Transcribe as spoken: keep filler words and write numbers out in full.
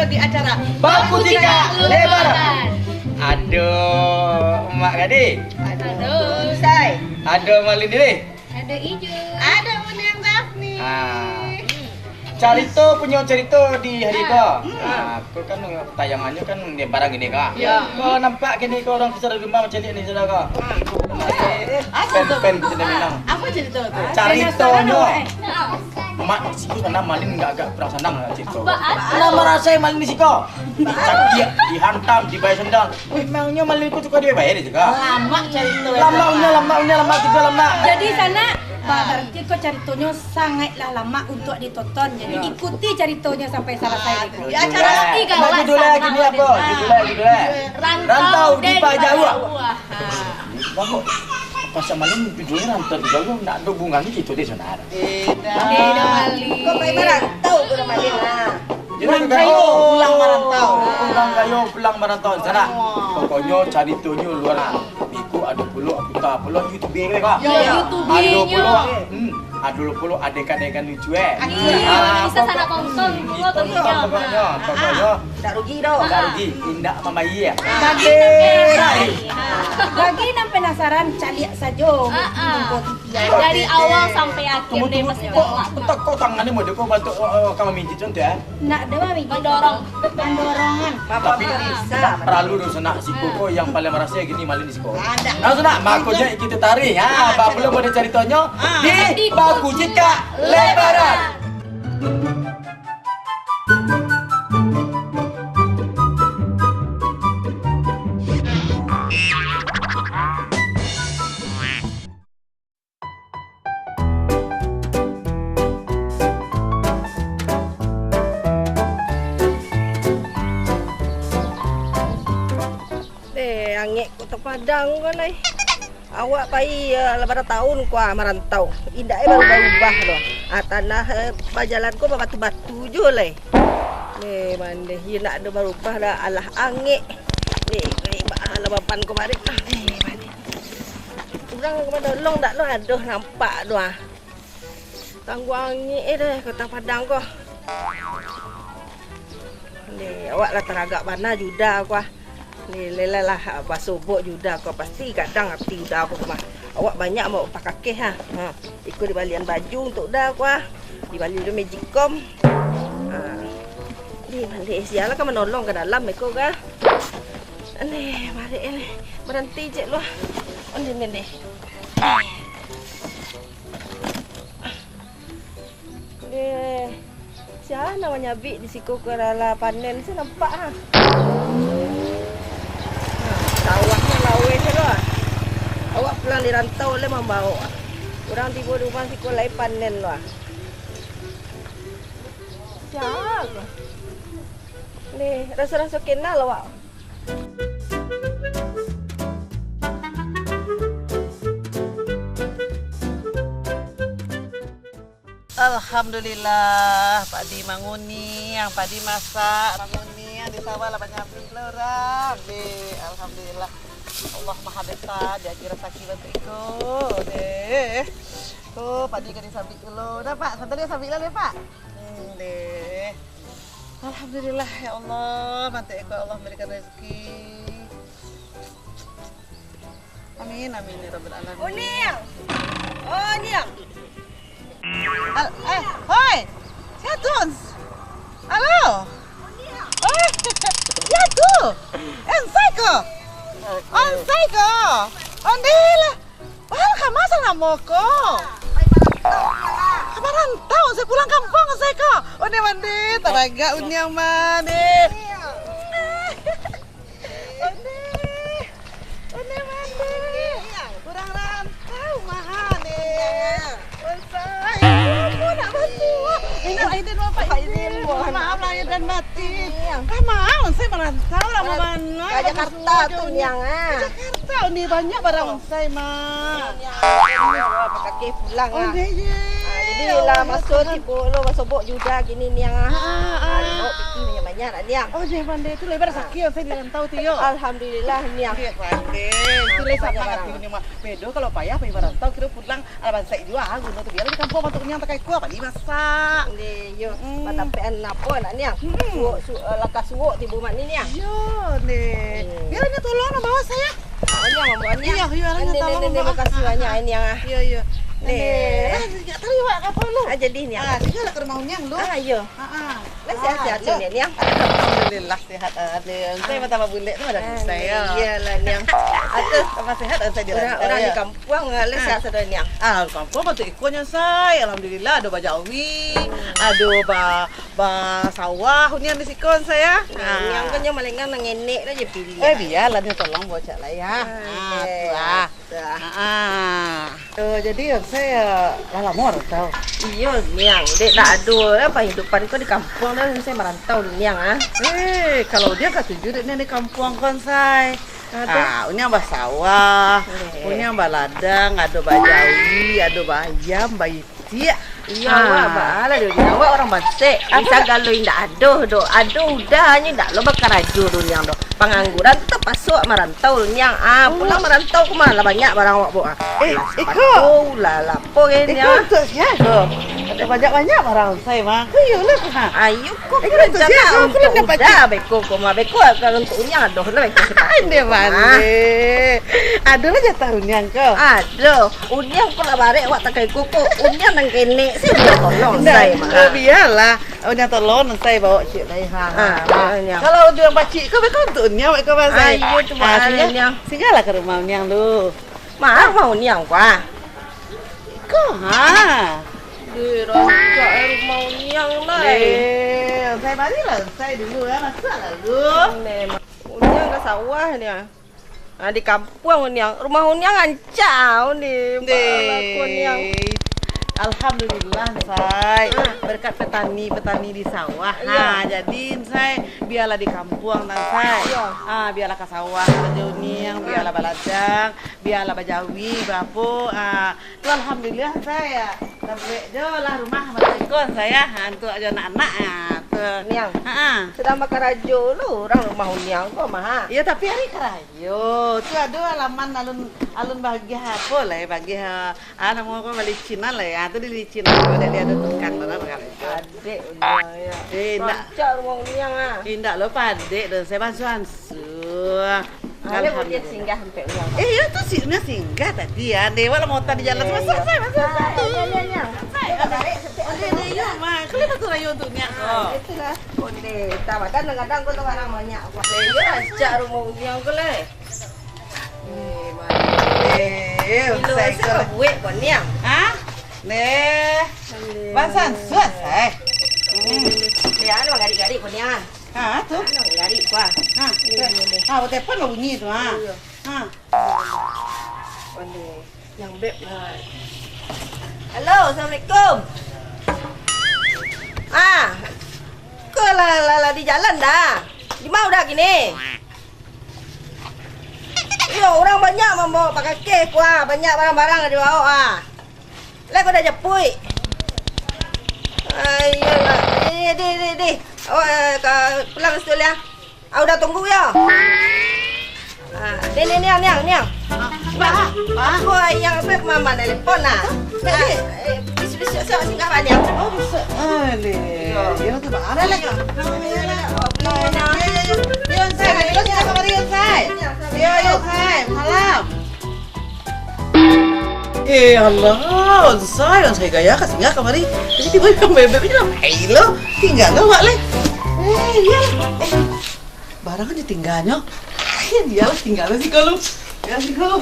Di acara Baku Cikak Lebaran. Ado Mak Gadis. Ado Sai. Ado Malin Diri. Ado Ijul. Ado Uniang Daphne. Ah. Carito punyo carito di hari ko. Ah, ko kan tayangannyo kan di barang ini ko. Yo. Ko nampak kini ko urang Pasar Lumba macaliak ni, saudara ko. Pen-pen kita minang. Apo carito tu? Caritonyo. Mak, siko sanang, Malin agak-agak kurang sanang lah carito. Baa tu? Lah marasai Malin di siko. Dicakiak, dihantam, dibayar sandang. Memangnya Malin ko suka dibayar-bayar je kah? Lamak carito. Lamaknyo, lamaknyo, lamak tigo lamak. Jadi sanak, ba-, bararti ko caritonyo sangaiklah lamak untuak ditonton. Jadi ikuti caritonyo sampai salasai. Di acara pasti galak. Judulnyo gini apo? Judulnyo, judulnyo. Rantau di Pajauah. Bagus. Pasal Malin judulnyo Rantau di Pajauah, ndak ado hubungannyo kito di sanak. Beda. Beda, Malin. Kok pai marantau ko Malin lah. Pulang kayo, pulang marantau. Pulang kayo, pulang marantau. Sanak. Pokoknyo caritonyo luar. Beko ado pulo, Kuta pulo, YouTube ko. Yo, YouTube. Ado pulo, hmm, ado pulo adegan-adegan lucu, eh. Ih, bisa sanak tonton, hmm, pokoknyo. Pokoknyo, pokoknyo. Ndak rugi doh. Ndak rugi, indak mambayia. Bagi nan penasaran, caliak sajo. Dari awal sampai akhir deh, pasti galak. Tunggu, tunggu. Kok tangan ni model kok bantuak, eh, ka mamijit contoh, eh? Ndak ado, Mami. Mandorong. Mandorongan. Tapi, ndak paralu doh, sanak. Siko ko yang paling marasai gini, Malin di siko. Nah, sanak, makonyo kito tarik. Ha, bapulang pado caritonyo di Baku Cikak Lebaran. Eh, angek Kota Padang ko lai. Awak pai, eh, lah bara taun ko ah marantau. Indak eh barubah-rubah doh. Ah, tanah, eh, bajalan ko babatu-batu jo lai. Eh, mandeh, iyo ndak ado barubah doh, alah angek. Eh, eh, ba-, alah bapan ko barek. Ah, eh, mandeh. Urang ka manolong ndak lo ado nampak tu ah. Tangguang angek eh deh, Kota Padang ko. Ni, awak lah taragak bana jo uda ko ah. Ni, lelah lah, basobok jo uda ko. Pasti gadang ati uda ko mah. Awak banyak mah pakakeh ha. Ha, iko dibalian baju untuak uda ko ah. Dibali jo magicom. Ha. Ni, mandeh, sia lah ka manolong ka dalam iko ka. Ni, barek ni. Baranti cek lu ah. Ni, ni, ni. Eh, sia nan manyabik di siko ko lah panen, sia nampak ha. Nah, sawahnyo laweh lo ah. Awak pulang di rantau lai mambaok ah. Urang tibo di rumah siko lai panen lo ah. Sia ko? Ni, raso-raso kenal awak. Alhamdulillah, padi manguniang, padi masak, manguniang di sawah lah banyabik lo urang. Deh, alhamdulillah. Allah Maha Besa, diagi rasaki bantuak iko. Deh. Tu, padi ka disabik dulu. Dah, Pak, santai disabik lah deh, Pak. Hmm, deh. Alhamdulillah, ya Allah, bantuak iko Allah memberikan rezeki. Amin, amin, ya Rabbal Alamin. Uniang! Oh, Niang! Al-, eh, hoi! Sia tu? Halo? Hoi! Sia tu? Onsai ko? Onsai ko? Ondeh lah! Wah, kama salamo ko? Ka marantau, onsai pulang kampuang, onsai ko? Ondeh, ondeh, taragak Uniang mah, deh. Ondeh. Ondeh, ondeh. Urang rantau mah, deh. Onsai. Aku nak bantu. Minal aidin wal faizin. Mohon maaf lahir dan batin. Ka ma onsai marantau lamo bana. Ka Jakarta tu, Niang, ah. Ka Jakarta, ni banyak barang onsai, Mak. Niang, pakakeh pulang, ah. Ondeh, ye. Ah, jadi lah, maso tibo lo, basobok jo uda kini, Niang, ah. Ah, ah. Ah, baok piti minyak Nyo, nak, Niang. Oh, jangan pandai tu, lebar sakit, saya di rantau tu, yo. Alhamdulillah, Niang. Dia pandai. Itu lah sama barang. Hati ni mah. Bedo kalau payah, payah barantau, kira pulang, alah bansaik jua, ah, guno tu, biar di kampuang bantuak Niang takai kuah, apa ni masak. Ni, yo. Hmm. Matapean apo, nak, Niang? Hmm. Suok, su-, eh, langkah suok tibo mak ni, Niang. Yo, ni. Hmm. Biar Niang tolong, nak bawa saya. Ah, Niang, bawa Niang. Iyo, iyo, Niang, tolong, Niang, Niang, bawa. Makasih banyak, Niang, ah. Iyo, iyo. Ni. Ni. Ah, tak tahu awak apa lu. Ah, jadi, Niang. Ah, tinggal lah ke rumah Niang lu. Ah, iyo. Ah, ah. Lah, sehat-sehat tu, Niang? Alhamdulillah, sehat, ah, Niang. Saya mah tambah bulek tu, ada saya. Iyalah, Niang. Atuh, tambah sehat, ah, saya di rantau, urang di kampuang, ah, lah sehat sudah, Niang? Ah, kampuang bantuak iko nyo, Sai. Alhamdulillah, ado bajawi, ado ba-, basawah, Niang, di siko, Sai, ah. Niang kan nyo malengang nan enek lah je pilih. Eh, biarlah, Niang tolong bocak lah, ya. Ah, tu, ah. Dah. Ha. Oh, jadi, Sai, lah lamo rantau? Iyo, Niang. Dek, tak ado lah pahidupan ko di kampuang dah, Sai marantau, Niang, ah. Eh, kalau Niang katuju dek Niang di kampuang ko, Sai. Ah, Niang basawah, Niang baladang, ado bajawi, ado baayam, baitik. Iyo, awak baalah dek Niang, awak urang bansaik. Sagalo indak ado doh. Ado udah nyo indak lo bakarajo doh, Niang, doh. Pangangguran tu tapaso marantau, Niang. Ah, pulang marantau ko mah lah banyak barang awak bawa, ah. Eh, lah iko. Sapatu, lah, lah apo, eh, Niang. Iko untuak sia ko? Banyak-banyak barang Sai mah. Iyolah, ha. Ayo ko, iko untuak sia ko? Untuak udah, beko ko mah. Beko kalau untuak Niang ado lah, beko. Pandai, pandai. Ado lah jatah Niang ko. Ado. Niang ko lah barek awak takai kuku. Niang nan kenek, Sai Niang tolong, Sai mah. Oh, bialah. Oh, Niang tolong, Sai bawa ciek lai. Ha, ha. Kalau urang pacik ko, beko untuak Niang, beko, Sai. Ayo, cubo, ah, singgah, singgahlah ka rumah Niang tu. Ma, rumah Niang ko, ah? Ko, ha. Deh, rancak, eh, rumah Niang, lai. Eh, Sai marilah, Sai dulu, ya. Masuklah dulu. Niang ka sawah, Niang. Ah, di kampuang Niang. Rumah Niang rancak, ni. Deh. Alhamdulillah, Sai. Ah. Berkat petani-petani di sawah. Iyo. Ha, jadi, Sai, biarlah di kampuang, Sai. Iyo. Ah, biarlah ka sawah karajo Niang, biarlah baladang, biarlah bajawi, baapo. Ah, tu alhamdulillah, Sai, ya. Tabuek jo lah rumah, batikon, Sai, ya. Ha, untuak jo anak-anak, ha, tu. Niang. Ha, ha. Sadang bakarajo lo urang rumah Niang ko mah, ha. Iyo, tapi ari karajo. Yo, tu ado alaman alun, alun bagiah apo lai, bagiah, ah, namo ko, balicin lai. Ah, tu dilicin lai, dek ado tukang tu lah, bakal itu. Padek Niang, ya. Eh, indak. Rancak rumah Niang, ah. Indak lo, padek doh, Sai, bansuah-ansuah. Alhamdulillah. Alhamdulillah. Singgah ampek Niang. Eh, iyo, tu si Niang singgah tadi, ah. Dewa lah mota di jalan. Iyo, iyo. Masuk, Sai, masuk, Sai. Ah, iyo, iyo, iyo. Sai, iyo, iyo, iyo, ma. Kalian bantu rayo untuak Niang ko. Ah, itulah. Ondeh, tak badan kadang-kadang ko tu barang banyak. Wah, iyo, rancak rumah Niang ko lai. Eh, mantap. Eh, Ilo Sai, Sai ko lah. Buek ko Niang. Ha? Neh. Ondeh. Bansuah-ansuah, Sai. Hmm. Eh, anu garik-garik ko Niang. Ha, tu. Anu garik ko, ah. Ha, tu. Ha, telepon lah bunyi tu, ha. Iyo. Ha. Ondeh. Niang beb lah. Halo, assalamualaikum. Ah, ko lah, lah, lah di jalan dah. Di ma udah kini? Iyo, urang banyak mambaok pakakeh ko, ah, banyak barang-barang dibaok, ah. Lai ko dah japuik. Ah, iyolah. Eh, deh, deh, deh. Awak, eh, ka pulang situ lah. Ah, udah tunggu yo. Ah, ni, ni, Niang, Niang, Niang. Ah, Niang. Ba, ba. Ko Niang, apo, mama nelpon nah. Ba, ah, eh, bis-, bis-, bis-, singgah ba Niang. Oh, bisa. Aleh. Iyo. Iyo, tu ba, alah, lah. Iyo. Iyo, Sai, Sai. Iyo, Sai. Malam. Eh, alah, Sai, Sai gaya ka singgah kamari. Tibo-tibo urang bebek ni lah main lo. Tingga lo awak lai. Eh, iyo. Eh. Barang ajo tingganyo. Iyolah, tingga lah siko lu. Tingga siko lu.